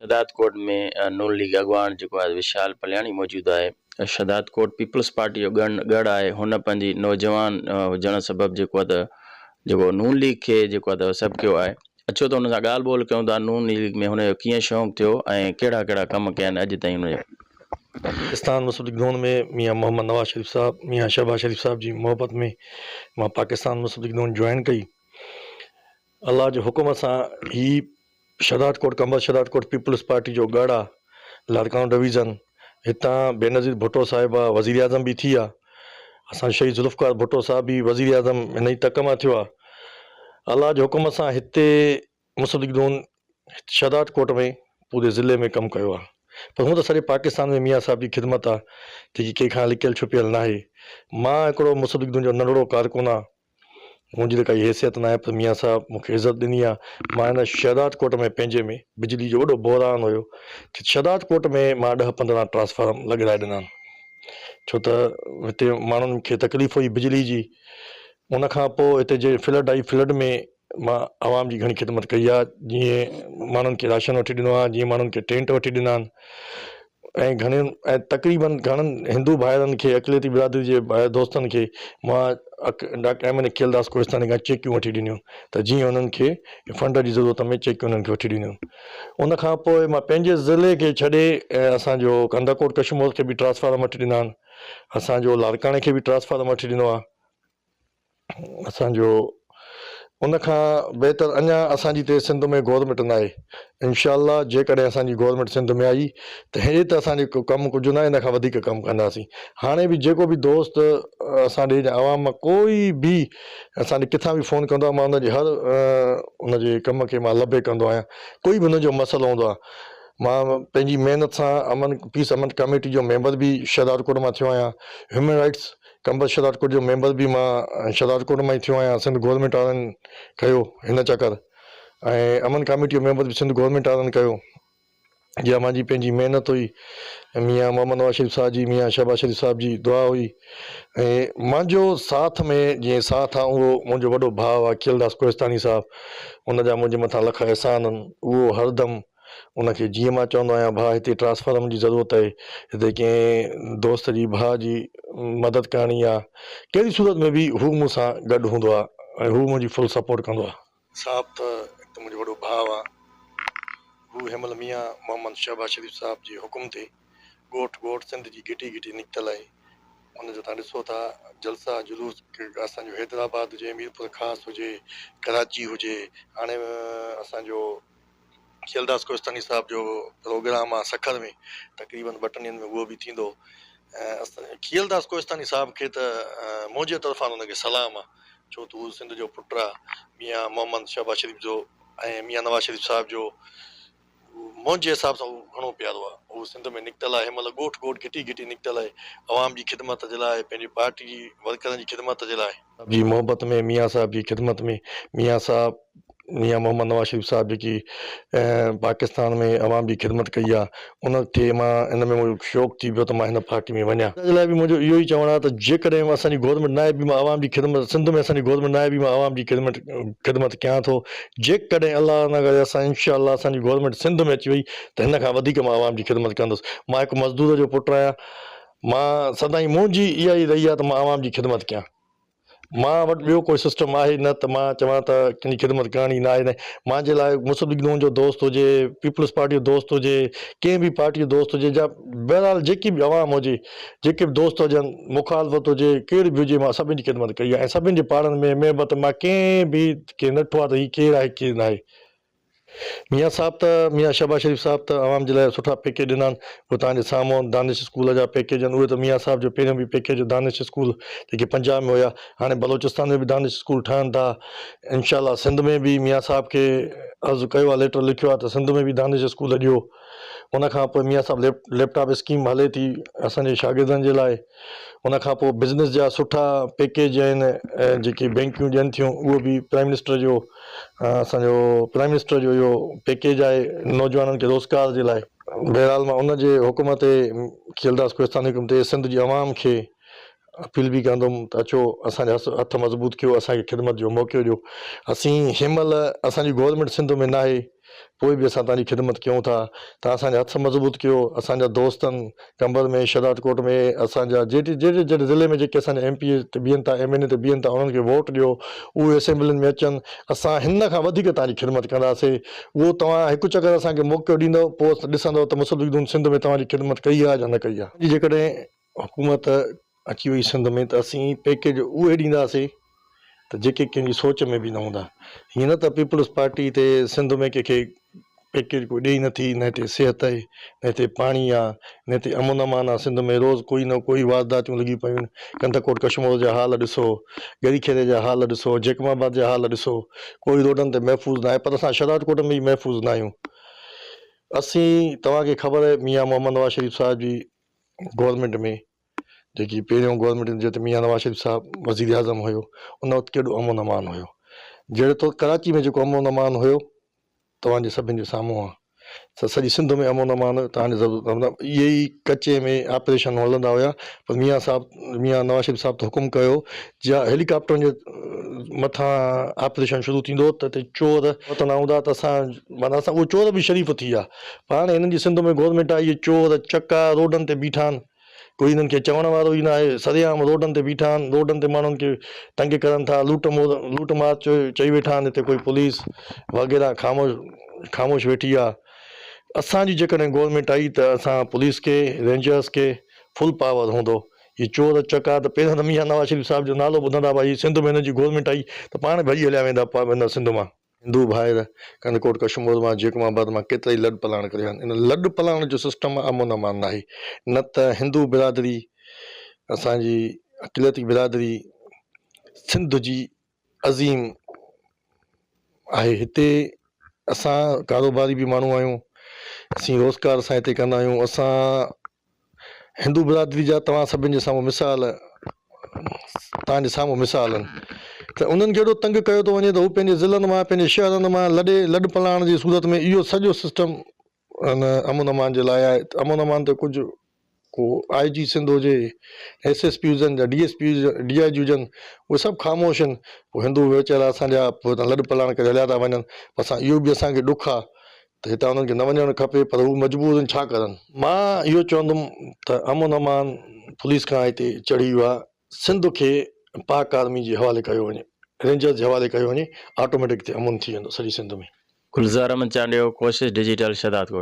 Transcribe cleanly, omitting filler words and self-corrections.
شھدادڪوٽ ۾ نون ليگ اڳواڻ جيڪو آهي وشال پلياڻي موجود آهي. شھدادڪوٽ پيپلز پارٽي جو ڳڻ ڳڙ آهي هن پنهنجي نوجوان هجڻ سبب جيڪو آهي ته جيڪو نون ليگ کي جيڪو آهي ته سڀ ڪيو آهي اچو ته هن سان ڳالهه ٻولهه ڪيون ٿا نون ليگ ۾ هن جو ڪيئن شوق ٿيو ۽ ڪهڙا ڪهڙا ڪم ڪيا آهن اڄ تائين هن جو. پاڪستان مسلم ليگ نون ۾ ميان محمد نواز شريف صاحب ميان شهباز شريف صاحب جي محبت ۾ مان پاڪستان مسلم ليگ نون جوائن ڪئي الله جي حڪم سان هي شھدادڪوٽ قمبر شھدادڪوٽ پيپلز پارٽي جو ڳڙھ آ لاڙڪاڻو ڊويزن هتان بينظير ڀٽو صاحبه وزيراعظم به ٿي آ اسان شھيد ذوالفقار ڀٽو صاحب به وزيراعظم هن ئي تڪ مان ٿيو آ الله جي حڪم سان هتي مسلم ليگ نون شھدادڪوٽ ۾ پوري ضلعي ۾ ڪم ڪيو آ پر هونء ته سڄي پاڪستان ۾ ميان صاحب جي خدمت آ جيڪي ڪنهن کان لڪيل ڇپيل ناهي مان هڪڙو مسلم ليگ نون جو ننڍڙو ڪارڪن آ منهنجي ته ڪائي حيثيت ناهي پر ميان صاحب مون کي عزت ڏني آ. مان هن شهداد ڪوٽ ۾ پنهنجي ۾ بجلي جو وڏو بحران هيو ته شهداد ڪوٽ ۾ مان ڏهه 15 ٽرانسفارم لڳرائي ڏنا آهن ڇو ته هتي ماڻهن کي تڪليف هئي بجلي جي ان کان پوء هتي جي فلڊ آئي فلڊ ۾ مان عوام جي گهڻي خدمت ڪئي آ جيئن ماڻهن کي راشن وٺي ڏنو آ جيئن ماڻهن کي ٽينٽ وٺي ڏنا آهن ۽ گهڻين ۽ تقريبن گهڻن هندو ڀائرن کي اقليتي برادري جي ڀائر دوستن کي مان ڊاڪٽر احمد کيلداس ڪوهستاني کان چيڪيون وٺي ڏنيون ته جيئن انهن کي فنڊ جي ضرورت ۾ چيڪيون انهن کي وٺي ڏنيون ان کان پوء مان پنهنجي ضلعي کي ڇڏي اسان جو ڪنڌڪوٽ ڪشمور کي به ٽرانسفارم وٺي ڏنا آهن اسان جو لاڙڪاڻي کي به ٽرانسفارم وٺي ڏنو آهي اسان جو ان کان بهتر اڃا اسان جي تي سنڌ ۾ گورنمينٽ ناهي انشاء الله جيڪڏهن اسان جي گورنمينٽ سنڌ ۾ آئي ته هي ته اسان جو ڪم ڪجهه ناهي ان کان وڌيڪ ڪم ڪنداسين هاڻي به جيڪو به دوست اسان ڏي عوام مان ڪوئي به اسان ڏي ڪٿان به فون ڪندو آهي مان ان جي هر ان جي ڪم کي مان لبي ڪندو آهيان ڪوئي به ان جو مسئلو هوندو آهي مان پنهنجي محنت سان امن پيس امن ڪميٽي جو ميمبر به شهدادڪوٽ مان ٿيو آهيان هيومن رائٽس قمبر شھدادڪوٽ جو ميمبر به مان شھدادڪوٽ مان ئي ٿيو آھيان سنڌ گورنمينٽ وارن ڪيو ھن چڪر ۽ امن ڪاميٽي جو ميمبر به سنڌ گورنمينٽ وارن ڪيو جا مانجي پنھنجي محنت ھئي ميان محمد نواز شريف صاحب جي ميان شھباز شريف صاحب جي دعا ھئي ۽ مانجو ساٿ ۾ جيئن ساٿ آ اھو منھنجو وڏو ڀاء آ کيلداس ڪوھستاني صاحب ان جا منھنجي مٿان لک احسان آھن اھو ھردم ان کي جيئن مان چوندو آهيان ڀاء هتي ٽرانسفارم جي ضرورت آهي هتي ڪنهن دوست جي ڀاء جي مدد ڪرڻي آهي ڪهڙي صورت ۾ به هو مون سان گڏ هوندو آهي ۽ هو منهنجي فل سپورٽ ڪندو آهي. صاحب ته هڪ ته منهنجو وڏو ڀاء آهي هو هن مهل ميان محمد شهباز شريف صاحب جي حڪم تي ڳوٺ ڳوٺ سنڌ جي گهٽي گهٽي نڪتل آهي ان جو تهان ڏسو ٿا جلسا جلوس اسان جو حيدرآباد هجي ميرپور خاص هجي ڪراچي هجي هاڻي اسان جو کيلداس ڪوهستاني صاحب جو پروگرام آ سکر ۾ تقريبن ٻه ٽن ڏينهن ۾ اهو به ٿيندو ۽ کيلداس ڪوهستاني صاحب کي ته منهنجي طرفان ان کي سلام آ ڇو ته هو سنڌ جو پٽ آ ميان محمد شهباز شريف جو ۽ ميان نواز شريف صاحب جو منهنجي حساب سان هو گهڻو پيارو آ هو سنڌ ۾ نڪتل آ هن مهل ڳوٺ ڳوٺ گهٽي گهٽي نڪتل آهي عوام جي خدمت جي لاء پنهنجي پارٽي جي ورڪرن جي خدمت جي لاء. جي محبت ۾ ميان صاحب جي خدمت ۾ ميان صاحب ميان محمد نواز شريف صاحب جيڪي پاڪستان ۾ عوام جي خدمت ڪئي آهي ان کي مان ان ۾ منهنجو شوق ٿي پيو ته مان هن پارٽي ۾ وڃان. ان جي لاء به منهنجو اهو ئي چوڻ آهي ته جيڪڏهن اسان جي گورنمينٽ ناهي به مان عوام جي خدمت سنڌ ۾ اسان جي گورنمينٽ ناهي به مان عوام جي خدمت خدمت ڪيان ٿو جيڪڏهن الله نه ڪري اسان انشاء الله اسان جي گورنمينٽ سنڌ ۾ اچي وئي ته هن کان وڌيڪ مان عوام جي خدمت ڪندس مان هڪ مزدور جو پٽ آهيان مان سدائين منهنجي اها ئي رهي آهي ته مان عوام جي خدمت ڪيان. مان وٽ ٻيو ڪوئي سسٽم آهي نه ته مان چوان ته ڪنهن جي خدمت ڪرڻي نه آهي نه مان جي لاء مسلم ليگ نون جو دوست هجي پيپلز پارٽي جو دوست هجي ڪنهن به پارٽي جو دوست هجي جا بهرحال جيڪي به عوام هجي جيڪي به دوست هجن مخالفت هجي ڪير به هجي مان سڀني جي خدمت ڪئي آهي ۽ سڀني جي پاڙن ۾ محبت مان ڪنهن به کي نه ڏٺو آهي ته هي ڪير آهي ڪير ناهي. ميان صاحب ته ميان شهباز شريف صاحب ته عوام جي لاء سٺا پيڪيج ڏنا آهن اهي توهان جي سامهون دانش اسڪول جا پيڪيج آهن اهي ته ميان صاحب جو پهريون به پيڪيج دانش اسڪول جيڪي پنجاب ۾ هيا هاڻي بلوچستان ۾ به دانش اسڪول ٺهن ٿا انشاء الله سنڌ ۾ به ميان صاحب کي عرض ڪيو آهي ليٽر لکيو آهي ته سنڌ ۾ به دانش اسڪول ڏيو ان کان پوء ميان صاحب ليپ ٽاپ اسڪيم هلي ٿي اسان جي شاگردن جي لاء ان کان پوء بزنس جا سٺا پيڪيج آهن جيڪي بينڪيون ڏين ٿيون اهو به پرائم منسٽر جو اسان جو پرائم منسٽر جو اهو پيڪيج آهي نوجوانن کي روزگار جي لاء. بهرحال مان ان جي حڪم تي کيلداس ڪوهستاني حڪم تي سنڌ جي عوام کي. اپيل به ڪندم ته اچو اسان جا هٿ مضبوط ڪيو اسان کي خدمت جو موقعو ڏيو. اسين هن مهل اسان جي گورنمينٽ سنڌ ۾ ناهي پوء به اسان توهان جي خدمت ڪيون ٿا. توهان اسان جا هٿ مضبوط ڪيو اسان جا دوستن قمبر ۾ شهدادڪوٽ ۾ اسان جا جيڏي جهڙي جهڙي ضلعي ۾ جيڪي اسان جا ايم پي اي تي بيهن ٿا ايم اين اي تي بيهن ٿا انهن کي ووٽ ڏيو اهي اسيمبلين ۾ اچن اسان هن کان وڌيڪ توهان جي خدمت ڪنداسي اهو توهان هڪ چڪر اسان کي موقعو ڏيندؤ پوء ڏسندؤ ته مسلم ليگ نون سنڌ ۾ توهان جي خدمت ڪئي آهي يا نه ڪئي آهي. جيڪڏهن حڪومت اچي وئي سنڌ ۾ ته اسين پيڪيج اهي ڏينداسين ته جيڪي ڪنهن جي سوچ ۾ به نه هوندا. هيئن نه ته پيپلز پارٽي هتي سنڌ ۾ ڪنهن کي پيڪيج ڪو ڏئي نه ٿي، نه هتي صحت آهي، نه هتي پاڻي آ، نه هتي امن امان آ، سنڌ ۾ روز ڪوئي نه ڪوئي وارداتيون لڳيون پيون آهن. ڪنڌڪوٽ ڪشمور جا حال ڏسو، ڳري کيري جا حال ڏسو، جيڪب آباد جا حال ڏسو، ڪوئي روڊن تي محفوظ ناهي پر اسان شهدادڪوٽ ۾ ئي محفوظ ناهيون. اسين توهان کي خبر آهي ميان محمد نواز شريف صاحب جي گورنمينٽ ۾ جيڪي پهريون گورنمينٽ جتي ميان نواز شريف صاحب وزير اعظم هيو ان وقت ڪيڏو امن امان هيو جهڙي طور ڪراچي ۾ جيڪو امن امان هيو توهان جي سڀن جي سامهون آ ته سڄي سنڌ ۾ امن امان هيو توهان جي اهي ئي ڪچي ۾ آپريشن هلندا هيا پر ميان صاحب ميان نواز شريف صاحب ته حڪم ڪيو جا هيليڪاپٽرن جي مٿان آپريشن شروع ٿيندو ته هتي چور وتندا هوندا ته اسان معنيٰ اسان اهي چور به شريف ٿي ويا پر هاڻي هنن جي سنڌ ۾ گورنمينٽ آئي اهي چور چڪا روڊن تي بيٺا آهن ڪوئي هنن کي چوڻ وارو ئي ناهي سرعام روڊن تي بيٺا آهن روڊن تي ماڻهن کي تنگ ڪرن ٿا لوٽ مور لوٽ مار چئي ويٺا آهن هتي ڪوئي پوليس وغيره خاموش خاموش ويٺي آهي اسان جي جيڪڏهن گورنمينٽ آئي ته اسان پوليس کي رينجرس کي فل پاور هوندو هي چور چڪا ته پهريان ته ميان نواز شريف صاحب جو نالو ٻڌندا ڀائي سنڌ ۾ هنن جي گورنمينٽ آئي ته پاڻ ڀڄي هليا ويندا سنڌ مان. هندو ڀائر ڪنڌڪوٽ ڪشمور مان جيڪب آباد مان ڪيترائي لڏ پلاڻ ڪري ويا آهن. ان لڏ پلاڻ جو سسٽم امن امان ناهي. نه ته هندو برادري اسان جي اقليتي برادري سنڌ جي عظيم آهي. هتي اسان ڪاروباري به ماڻهو آهيون. اسين روزگار سان هتي ڪندا آهيون. اسان هندو برادري جا توهان سڀن جي سامهون مثال توهان جي سامهون مثال آهن ته انهن کي اهڙو تنگ ڪيو ٿو وڃي ته هو پنهنجي ضلعن مان پنهنجي شهرن مان لڏي لڏ پلاڻ جي صورت ۾ اهو سڄو سسٽم ان امن امان جي لاء آهي ته امن امان تي ڪجهه ڪو آء جي سنڌ هجي ايس ايس پي هجن يا D S P D I جي هجن اهي سڀ خاموش آهن پوء هندو ويچارا اسان جا پوء لڏ پلاڻ ڪري هليا ٿا وڃن پر اسان اهو به اسان کي ڏک آهي ته هتان انهن کي نه وڃڻ کپي پر هو مجبور آهن ڇا ڪرن. مان اهو چوندم ته امن امان پوليس کان هتي چڙهي ويو آهي سنڌ کي پاڪ آرمي جي حوالي ڪيو وڃي رينجرز جي حوالي ڪيو وڃي آٽوميٽڪ هتي امن ٿي ويندو سڄي سنڌ ۾. گلزار احمد چانڊيو، ڪوشش ڊجيٽل، شهدادڪوٽ.